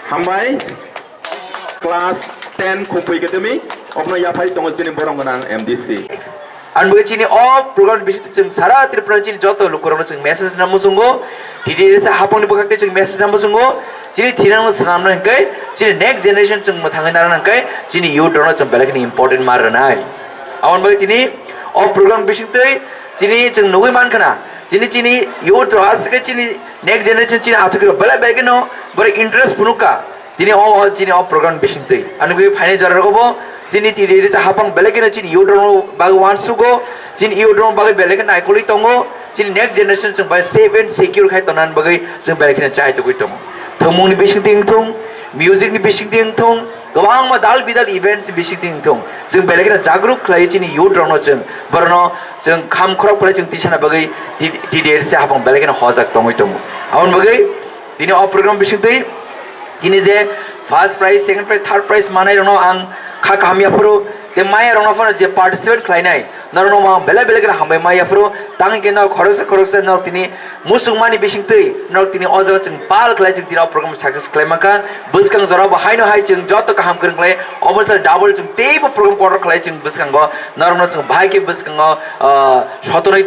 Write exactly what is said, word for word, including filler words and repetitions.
Hambai, class ten Khumphwi Academy, okno yaphai tongo chini borok gwnang M D C. Ang bai chini o program bisingtwi chwng sara Tripura chini joto lukurokno chwng message rwna muchungo, T D S hapangni bwkhakte chwng message rwna muchungo, chini thinangno swnamna hwnkhe, chini next generation chwng mwthangwi narwkna hwnkhe, chini youth rokno chwng belai kheno important ma rwnai. Aboni bagwi tini o program bisingtwi chini chwng nugwi mankha na, chini, chini youth rok aswk khe chini next generation chini athukirok belai belai kheno borok interest phunukha. Tini o, o, chini o program bisingtwi. Ani bagwi phainai jora rogo bo chini T D S hapang belai kheno chini youth rok bagwi uansugo, chini youth rok bagwi belai kheno naikolwi tongo, chini next generation chwng bai safe and secure khai tongnani bagwi chwng belai kheno chai tugwi tongo. Thwngmungni bisingtwi wngthung, music ni bisingtwi wngthung, kwbangma dal bidal events ni bisingtwi wngthung, chwng belai kheno jagruk khlai chini youth rokno chwng, borokno chwng kham khorok khlai chwng tisana bagwi T-, T D S hapang belai kheno hojak tongwi tongo. Aboni bagwi tini o program bisingtwi chini je first prize, second prize, third prize manai rokno ang kha kaham yaphuru, tei maya rokno phano je participate khlainai norokno ang belai belai kheno hambai ma yaphuru, tang hwnkhe norok khoroksa khoroksa norok tini muchungmani bisingtwi norok tini o jaga chwng pal khlai chwng tini o program success khlai mankha, bwskang jora bo haino hai chwng joto kaham kwrwng khlai obo se double chwng teibo program kotor khlai chwng bwskango norokno chwng bahai khe bwskango, ah, sotonwi